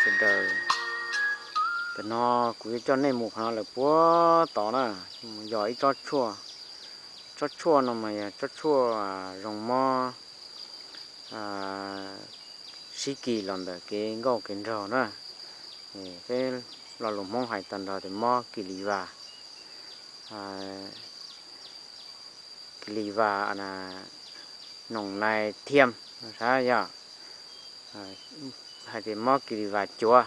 Sawv daws, tam no kuv yuav coj nej mus qhov no lawm puag tod na, mus yos ib tsob tshuaj. Tsob tshuaj no mas yog tsob tshuaj zoo mob sib kis los ntawm kev nkauj kev nraug na. Peb lo lus Hmoob hais tag nrho tias mob kis lis vas, kis lis vas, noos nais thiam, sav yog hais tias mob kis lis vas cuav.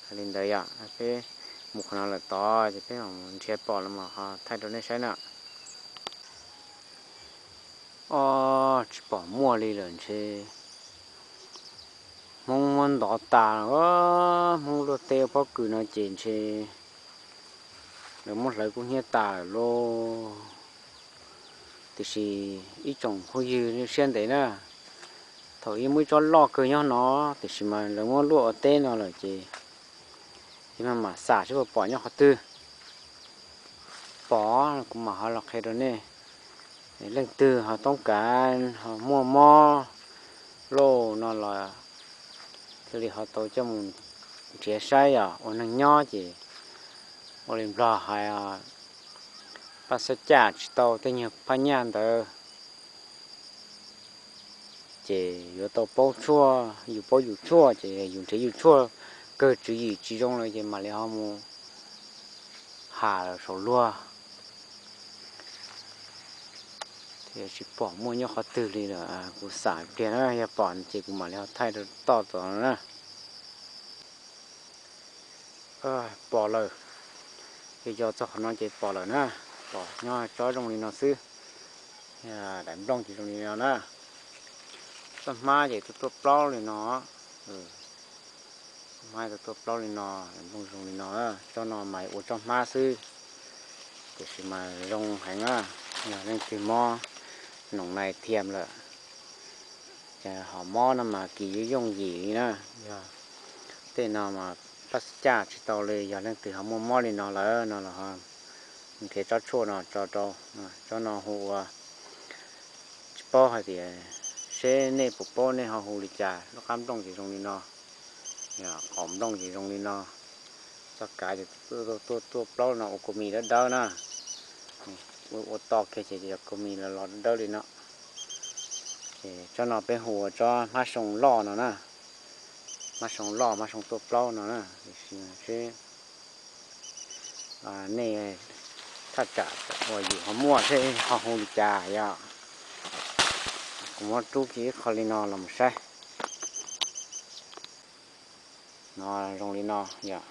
Hais li ntawd yom, peb mus qhov no lawm tod ces peb nrhiav pom los ho thaij rau nej saib na. Ob, tsis pom muaj li lawm ntshe. Hmoob muab ntov tas, Hmoob luaj teb pob kws no ces ntshe lawv muab hlawv kub hnyiab tas lawm lauj. Tiam sis ib tsoom phooj ywg siab ntev na, thaum ub muaj ib tsob loj kawg nyob no, tiam sis mas lawv muab luaj ua teb no lawm ces mam mam xam seb puas pom nyob qhov twg. Pom kuv mam ho los qhia rau nej. Leej twg ho toob kav ho muaj mob lauj no los thiaj li ho tau coj mus nrhiav saib yom. Ua neeg nyob ces ua li Nplog hais, paj xab caj tsis tau tej nyuag phaj nyaj ntawd ces yuav tau paub tshuaj, yus paub yus tshuaj ces yus nrhiav yus tshuaj kawg tswv yim tsis zoo lawm ces mam li ho mus has saum luag. Tsis pom muaj nyob qhov twg li lawm, kuv xam pliag na, yog pom ces kuv mam li ho thaij rau toj tod na. Pom lawm, yog yos txog qhov no ces pom lawm na. Pom nyob tsob zoo li no xwb, daim nplooj ces zoo li no na. Tsob hmab ces tuaj tuaj plaub li no, tsob hmab tuaj tuaj plaub li no, daim nplooj zoo li no. Tsob no mas ua tsob hmab xwb, tiam sis mas zoo heev na. Yog leej twg mob noos nais thiam lawm, ces ho mob no mas kis yooj yooj yim li na. Yog tej no mas paj xab caj tsis tau li, yog leej twg ho muaj mob li no lawm no los nrhiav tsob tshuaj no tso rau. Tsob no hu ua, tsis paub hais tias seb nej puas paub, nej ho hu li cas, lub qab nplooj ces zoo li no, qaum nplooj ces zoo li no. Txoj kav ces tuaj tuaj plaub no ua kua mis dawb dawb na. Ua to kiag ces yog kua mis los los dawb dawb li no. Ces tsob no peb hu ua tsob hmab soo loj no na. Hmab soo loj, hmab soo tuaj plaub no na. Nej thaj tsam uas yus ho muaj seb ho hu li cas yom. Kuv muab rub kiag ib qho li no los mus saib. No zoo li no yom.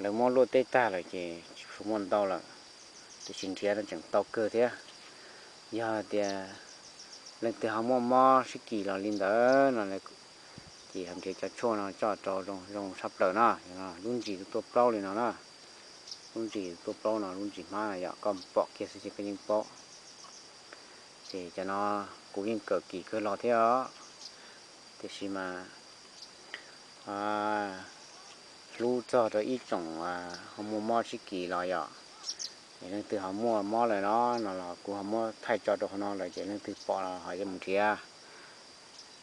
Lawv muab luaj teb tag lawm ces tsis muaj ntau lawm, tiam sis nrhiav no tseem tau kawg thiab. Yog tias leej twg ho muaj mob sib kis los li ntawd no, ces ho nrhiav cov tshuaj no coj rau zoo zoo tshaj plaws na. Lub ntsis tuaj plaub li no na. Lub ntsis tuaj plaub no, lub ntsis hmab no yom, koj pom kiag xwb ces koj yeej paub. Ces cov no kuv yeej kawm kis kawg los thiab os, tiam sis mas hlub txog rau ib tsoom ho muaj mob sib kis los yom. Es leej twg ho muaj mob lawm no, no los kuv ho muab thaij tso rau qhov no lawm ces leej twg pom los ho yuav mus nrhiav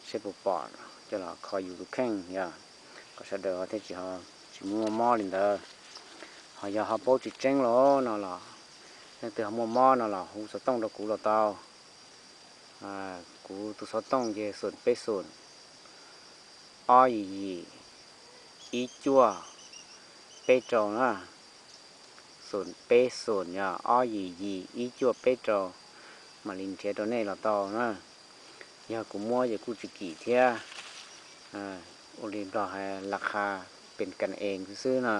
seb puas pom coj los kho yus tus kheej yom, kom sawv daws ho thiaj tsis, tsis muaj mob li ntawd. Ho yog ho paub tsis tseeb los no los leej twg ho muaj mob no los hu xov tooj rau kuv los tau. Kuv tus xov tooj ces xoom peb xoom, ob yim yim, ib cuaj, peb rau na. Xoom peb xoom yog ob yim yim ib cuaj peb rau, mam li nrhiav rau nej los tau na. Yog kuv muab ces kuj tsis kim thiab. Ua li Nplog hais las qha pes kas es xwb na.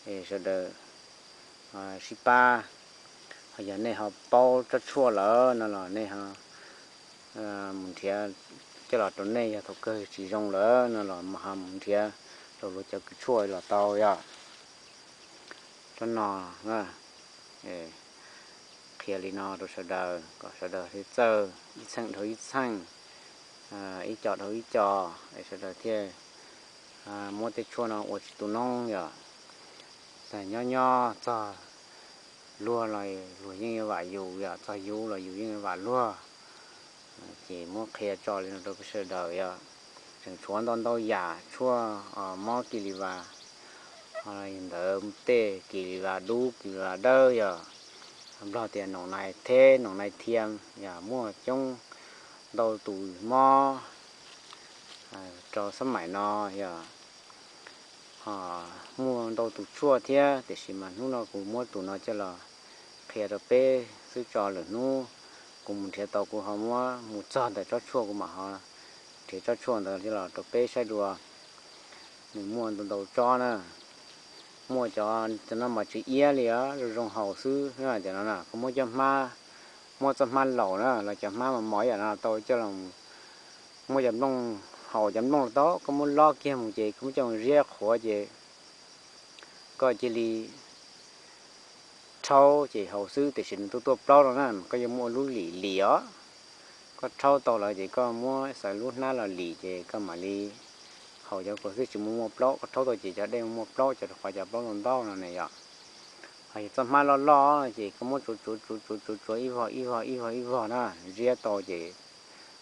Es sawv daws sib pab, ho yog nej ho paub tsob tshuaj lawm no los nej ho mus nrhiav coj los rau nej, yog thaum kawg tsis zoo lawm no los ho mus nrhiav rau luag cov kws tshuaj los tau yom. Tsob no qhia li no rau sawv daws kom sawv daws thiaj txawj ib txheej dhau ib txheej, ib co dhau ib co, es sawv daws thiaj muab tej tshuaj no ua tsis tu noob yom. Txawm nyob nyob txog luag los luag yeej yuav vam yus yom, txog yus los yus yeej yuav vam luag. Ces muab qhia tso li no rau peb sawv daws yom. tseem tshuav ntau ntau yam tshuaj mob kis lis vas, ntawd tej kis lis vas dub kis lis vas dawb yog, Nplog tias noom nais theb noom nais thiam yog muaj coob ntau tus mob rau xab maim no yog muaj ntau tus tshuaj thiab, tiam sis mas hnub no kuv muab tus no coj los qhia rau peb xwb tso, lwm hnub kuv mus nrhiav tau kuv ho muab mus txog ntawm tsob tshuaj kuv mam ho nrhiav tsob tshuaj ntawd coj los rau peb saib dua. Nws muaj ntau ntau tsob na, muaj cov no mas tsis iab li os, zoo zoo haus xwb. Cov no koj muab cov hmab, muab txoj hmab laus na los cov hmab mos mos ib yam no tau coj los, muab cov nplooj, haus cov nplooj los tau, koj muab lob kiag mus ces koj muab coj mus ziab qhuav ces koj cia li rhaub ces haus xwb, tiam sis nws tuaj tuaj plaub no na, koj yuav muaj ua lub lim lim os. Koj rhaub tau lawm ces koj muab xaws lub hnab los lim ces koj mam li haus cov ko xwb, tsis muaj muaj plaub. Koj rhaub tau ces cov dej muaj plaub, cov rau qhov cov plaub ntau ntau no ne yom. Ho yog txoj hmab loj loj ces koj muab tsuav tsuav tsuav tsuav tsuav tsuav ib vog ib vog ib vog ib vog na, ziab tau ces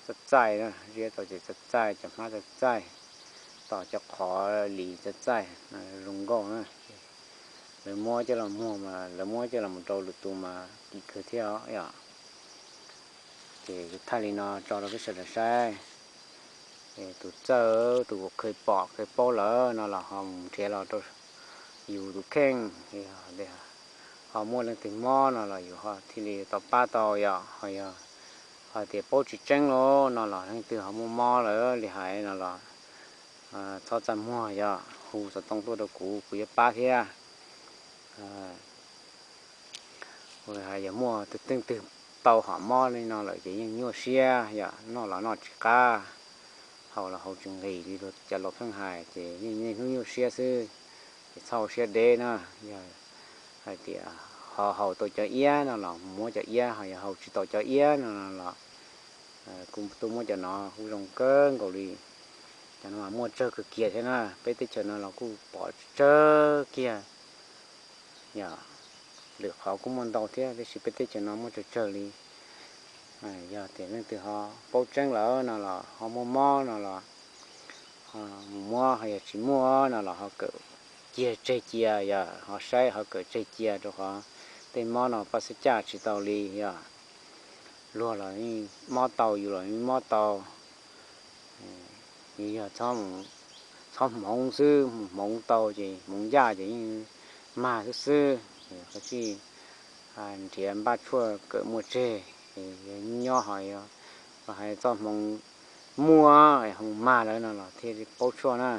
txaij txaij na, ziab tau ces txaij txaij, cov hmab txaij txaij, tom cov qhov lis txaij txaij, zoo nkauj na. Lawv muab coj los muag mas lawv muab coj los mus rau lwm tus mas kim kawg thiab os yom. Ces kuv thaij li no tso rau peb sawv daws saib. Tus txawj, tus uas kheev pom kheev paub lawm no los ho mus nrhiav los rau yus tus kheej. Ho muaj leej twg mob no los yus ho thiaj li tau pab tau yom. Ho yog hais tias paub tsis tseeb los no los leej twg ho muaj mob lawm li hais no los txhob txaj muag yom, hu xov tooj tuaj rau kuv, kuv yuav pab thiab. Yog muaj tus twg tau hom mob li no lawm ces yeej nyuaj siab yom, noj los noj tsis qab, haus los haus tsis nqis li cov laus pheej hais ces yeej niaj hnub nyuaj siab xwb. Ces txhob ua siab deb na, yog hais tias ho haus tau cov iab no los muab cov iab, ho yog haus tsis tau cov iab no los kuj tuaj muab cov no kuj zoo kawg nkaus li. Cov no mas muaj tsawg kawg kiag thiab na, peb teb chaws no los kuj pom tsawg kiag. Yog lwm qhov kuj muaj ntau thiab, tiam sis peb teb chaws no muaj tsawg tsawg li. Yog tias leej twg ho paub tseeb lawm no los ho muaj mob no los mus muab, ho yog tsis muaj no los ho kawm kiag tseg cia, yog ho saib ho kawm tseg cia, rau qhov tej mob no paj xab caj tsis tau li yom. Luag los yeej mob tau, yus los yeej mob tau. Yus yog txhob hmoov xwb, mus hmoov tau ces hmoov ncaj ces yeej mag xwb xwb. Qhov tsis nrhiav npaj tshuaj kawm muaj tseg, yog nyob ho yog hais txoj hmoov muaj es ho mag lawm no los thiaj paub tshuaj na.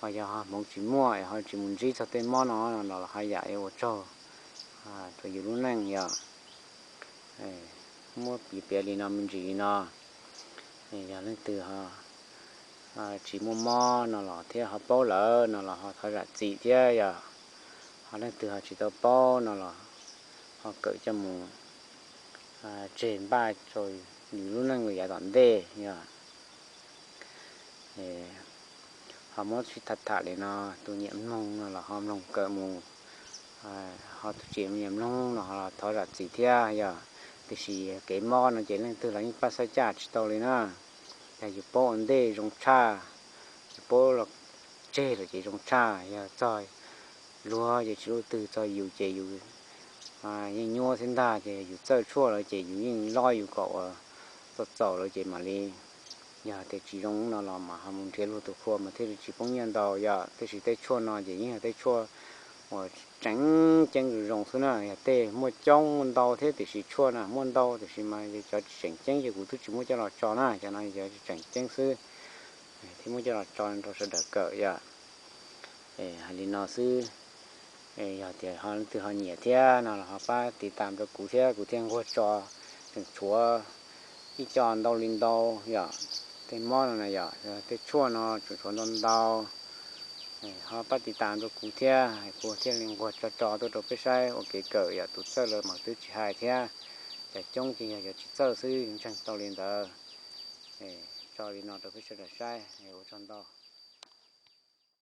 Ho yog ho hmoov tsis muaj es ho tsis mus ntsib txog tej mob no no los haj yam yuav ua tsaug rau yus lub neej yom. Muab piav piav li no me ntsis li no, yog leej twg tsis muaj mob no los thiab ho paub lawm no los ho thov zam txim thiab yom. Ho leej twg ho tsis tau paub no los ho kawm coj mus tseg npaj rau yus lub neej yav tom ntej yom. Ho muab sib tham tham li no, tus nyiam mloog no los ho mloog kawm mus, ho tus tsis nyiam mloog no ho thov zam txim thiab yom. Tiam sis kev mob no ces leej twg los yeej paj xab caj tsis tau li na. Yog yus paub ua ntej zoo tshaj, yus paub los tseg lawm ces zoo tshaj, yog txog luag ces tsis luaj twg, txog yus ces yus yeej nyuaj xwb ntag. Ces yus txawj tshuaj lawm ces yus yeej lob yus kom ua txaus txaus lawm ces mam li. Yog tias tsis zoo no los mas ho mus nrhiav luag tus qhua mas thiaj li tsis poob nyiaj ntau yom. Tiam sis tej tshuaj no ces yeej yog tej tshuaj uas tseem ceeb zoo zoo xwb na. Yog tej muaj coob muaj ntau thiab tiam sis tshuaj na muaj ntau tiam sis mas yog cov tsis tseem ceeb ces kuv twb tsis muab coj los tso na, cov no yog cov tsis tseem ceeb xwb thiab muab coj los tso rau sawv daws kawm yom. Hais li no xwb. Yog tias ho leej twg ho nyiam thiab no los ho pab tiv tam rau kuv thiab, kuv thiaj nquag tso. Tseem tshuav ib co ntau li ntau yom. Tej mob no na yom, tej tshuaj no tseem tshuav ntau ntau. Ho pab tiv tam rau kuv thiab, kuv thiaj li nquag tso tso tuaj rau peb saib ua kev kawm yom. Tus txawj lawm mas twb tsis hais thiab, cov coob ces yog cov tsis txawj xwb, ntseeg tau li ntawd. Tso li no rau peb sawv daws saib, ua tsaug ntau.